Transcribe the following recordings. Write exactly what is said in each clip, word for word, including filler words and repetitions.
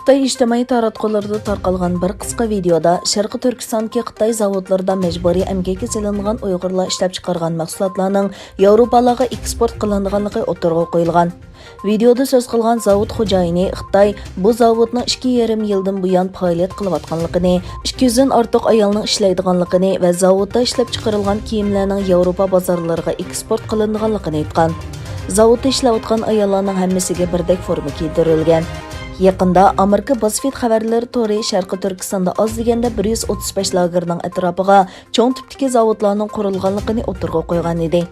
خىتاي ئىجتىمائىي تاراتقۇلىرىدا تارقالغان بىر قىسقا ۋىدېيودا شەرقىي تۈركىستاندىكى خىتاي زاۋۇتلىرىدا مەجبۇرىي ئەمگەككە سېلىنغان ئۇيغۇرلار ئىشلەپچىقارغان مەھسۇلاتلارنىڭ ياۋروپالارغا ئېكسپورت قىلىنىدىغانلىقى ئوتتۇرىغا قويۇلغان. ۋىدېيودا سۆز قىلغان زاۋۇت خوجايىنى خىتاي بۇ زاۋۇتنىڭ ئىككى يېرىم يىلدىن بۇيان پائالىيەت قىلىۋاتقانلىقىنى، ئىككى يۈزدىن ئارتۇق ئايالنىڭ ئىشلەيدىغانلىقىنى ۋە زاۋۇتتا ئىشلەپچىقىرىلغان كىيىملەرنىڭ ياۋروپا بازارلىرىغا ئېكسپورت قىلىنىدىغانلىقىنى ئېيتقان. زاۋۇتتا ئىشلەۋاتقان ئاياللارنىڭ ھەممىسىگە بىردەك فورما كىيدۈرۈلگەن. يېقىندا ئامېرىكا بازفېد خەۋەرلىرى تورى شەرقىي تۈركىستاندا ئاز دېگەندە بىر يۈز ئوتتۇز بەش لاگېرنىڭ ئەتراپىغا چوڭ تىپتىكى زاۋۇتلارنىڭ قۇرۇلغانلىقىنى ئوتتۇرىغا قويغان ئىدى.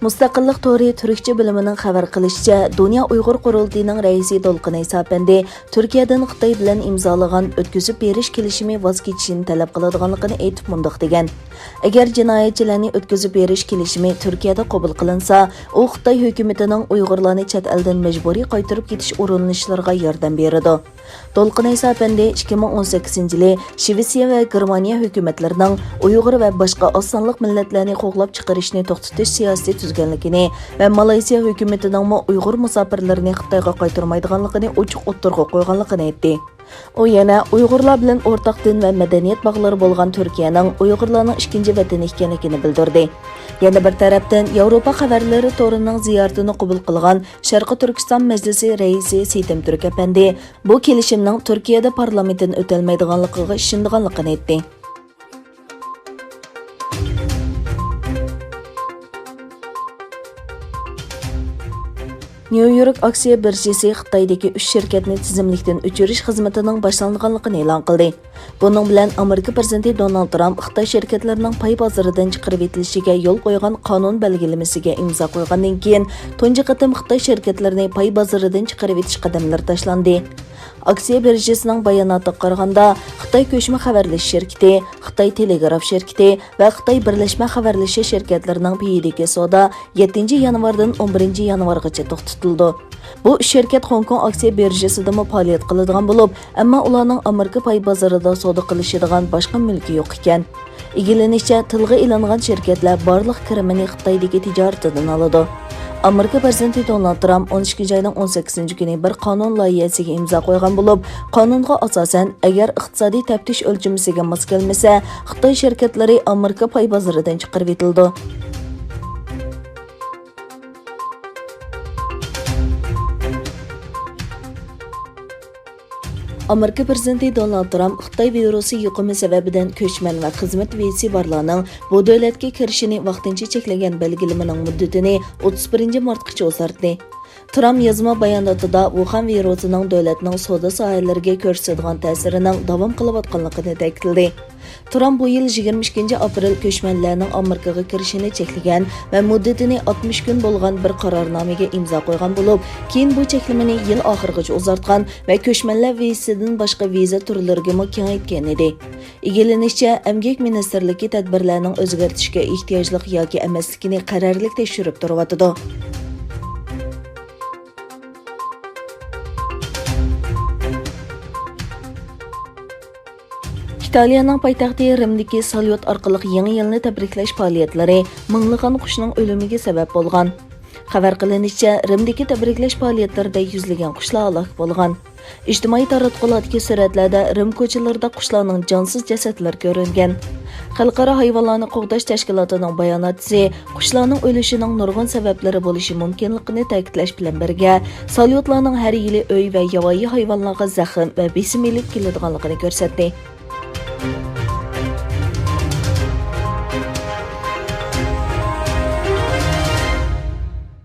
مۇستەقىللىق تورى تۈركچە بۆلۈمىنىڭ خەۋەر قىلىشىچە، دۇنيا ئۇيغۇر قۇرۇلتىيىنىڭ رەئىسى دولقۇن ئەيسا ئەپەندى تۈركىيەدىن خىتاي بىلەن ئىمزالىغان ئۆتكۈزۈپ بېرىش كېلىشىمى ۋاز كېچىشىنى تەلەپ قىلىدىغانلىقىنى ئېيتىپ مۇنداق دېگەن: «ئەگەر جىنايەتچىلەرنى ئۆتكۈزۈپ بېرىش كېلىشىمى تۈركىيەدە قوبۇل قىلىنسا، ئۇ خىتاي ھۆكۈمىتىنىڭ ئۇيغۇرلارنى چەت ئەلدىن مەجبۇرىي قايتۇرۇپ كېتىش ئۇرۇنۇشلىرىغا ياردەم بېرىدۇ.» دولقۇن ئەيسا ئەپەندى ئىككى مىڭ ئون سەككىزىنچى يىلى شىۋېتسىيە ۋە گېرمانىيە ھۆكۈمەتلىرىنىڭ ئۇيغۇر ۋە باشقا ئاز سانلىق مىللەتلەرنى قوغلاپ چىقىرىشنى توختىتىش سىياسىتى تۈزگەنلىكىنى ۋە مالايسىيە ھۆكۈمىتىنىڭمۇ ئۇيغۇر مۇساپىرلىرىنى خىتايغا قايتۇرمايدىغانلىقىنى ئوچۇق ئوتتۇرىغا قويغانلىقىنى ئېيتتى. ئۇ يەنە ئۇيغۇرلار بىلەن ئورتاق دىن ۋە مەدەنىيەت باغلىرى بولغان تۈركىيەنىڭ ئۇيغۇرلارنىڭ ئىككىنچى ۋەتىنى ئىكەنلىكىنى بىلدۈردى. يەنە بىر تەرەپتىن، ياۋروپا خەۋەرلىرى تورىنىڭ زىيارىتىنى قوبۇل قىلغان شەرقىي تۈركىستان مەجلىسى رەئىسى سېيتىم تۈرك ئەپەندى بۇ كېلىشىمنىڭ تۈركىيەدە پارلامېنتتىن ئۆتەلمەيدىغانلىقىغا ئىشىنىدىغانلىقىنى ئېيتتى. نيۇ يورك ئاكسىيە بىرژىسى خىتايدىكى ئۈچ شىركەتنى تىزىملىكتىن ئۆچۈرۈش خىزمىتىنىڭ باشلانغانلىقىنى ئېلان قىلدى. بۇنىڭ بىلەن ئامېرىكا پىرېزىدېنتى دونالد ترامپ خىتاي شىركەتلىرىنىڭ پاي بازىرىدىن چىقىرىۋېتىلىشىگە يول قويغان قانۇن بەلگىلىمىسىگە ئىمزا قويغاندىن كېيىن، تۇنجى قېتىم خىتاي شىركەتلىرىنى پاي بازىرىدىن چىقىرىۋېتىش قەدەملىرى تاشلاندى. ئاكسىيە بىرژىسىنىڭ باياناتىغا قارىغاندا، خىتاي كۆچمە خەۋەرلىشىش شىركىتى، خىتاي تېلېگراف شىركىتى ۋە خىتاي بىرلەشمە خەۋەرلىشىش شىركەتلىرىنىڭ پېيىدىكى سودا يەتتىنچى يانۋاردىن ئون بىرىنچى يانۋارغىچە توختىتىلىدۇ. بۇ ئۈچ شىركەت خوڭكوڭ ئاكسىيە بىرژىسىدىمۇ پائالىيەت قىلىدىغان بولۇپ، ئەمما ئۇلارنىڭ ئامېرىكا پاي بازىرىدا سودا قىلىشىدىغان باشقا مۈلكى يوق ئىكەن. ئىگىلىنىشىچە، تىلغا ئېلىنغان شىركەتلەر بارلىق كىرىمىنى خىتايدىكى تىجارىتىدىن ئالىدۇ. ئامېرىكا پىرېزىدېنتى دونالد ترامپ ئون ئىككىنچى ئاينىڭ ئون سەككىزىنچى كۈنى بىر قانۇن لايىھەسىگە ئىمزا قويغان بولۇپ، قانۇنغا ئاساسەن، ئەگەر ئىقتىسادىي تەپتىش ئۆلچىمىسىگە ماس كەلمىسە، خىتاي شىركەتلىرى ئامېرىكا پاي بازىرىدىن چىقىرىۋېتىلىدۇ. ئامېرىكا پىرېزىدېنتى دونالد ترامپ خىتاي ۋىرۇسى يۇقۇمى سەۋەبىدىن كۆچمەن ۋە خىزمەت ۋىزىسى بارلارنىڭ بۇ دۆلەتكە كىرىشىنى ۋاقتىنچە چەكلىگەن بەلگىلىمىنىڭ مۇددىتىنى ئوتتۇز بىرىنچى مارتقىچە ئۇزارتتى. ترامپ يازما باياناتىدا ۋۇخەن ۋىرۇسىنىڭ دۆلەتنىڭ سودا ساھەلىرىگە كۆرسىتىدىغان تەسىرىنىڭ داۋام قىلىۋاتقانلىقىنى تەكىتلىدى. ترامپ بۇ يىل يىگىرمە ئىككىنچى ئاپرېل كۆچمەنلەرنىڭ ئامېرىكىغا كىرىشىنى چەكلىگەن ۋە مۇددىتىنى ئاتمىش كۈن بولغان بىر قارارنامىگە ئىمزا قويغان بولۇپ، كېيىن بۇ چەكلىمىنى يىل ئاخىرىغىچە ئۇزارتقان ۋە كۆچمەنلەر ۋىزىسىدىن باشقا ۋىزا تۈرلىرىگىمۇ كېڭەيتكەن ئىدى. ئىگىلىنىشىچە، ئەمگەك مىنىستىرلىكى تەدبىرلەرنىڭ ئۆزگەرتىشكە ئېھتىياجلىق ياكى ئەمەسلىكىنى قەرەللىك تەكشۈرۈپ تۇرۇۋاتىدۇ. ئىتالىيەنىڭ پايتەختى رىمدىكى ساليۇت ئارقىلىق يېڭى يىلنى تەبرىكلەش پائالىيەتلىرى مىڭلىغان قۇشنىڭ ئۆلۈمىگە سەۋەب بولغان. خەۋەر قىلىنىشىچە، رىمدىكى تەبرىكلەش پائالىيەتلىرىدە يۈزلىگەن قۇشلار ھالاك بولغان. ئىجتىمائىي تاراتقۇلاردىكى سۈرەتلەردە رىم كوچىلىرىدا قۇشلارنىڭ جانسىز جەسەتلىرى كۆرۈنگەن. خەلقئارا ھايۋانلارنى قوغداش تەشكىلاتىنىڭ باياناتچىسى قۇشلارنىڭ ئۆلۈشىنىڭ نۇرغۇن سەۋەبلىرى بولۇشى مۇمكىنلىقىنى تەكىتلەش بىلەن بىرگە، ساليۇتلارنىڭ ھەر يىلى ئۆي ۋە ياۋايى ھايۋانلارغا زەخىم ۋە بېسىم ئېلىپ كېلىدىغانلىقىنى كۆرسەتتى.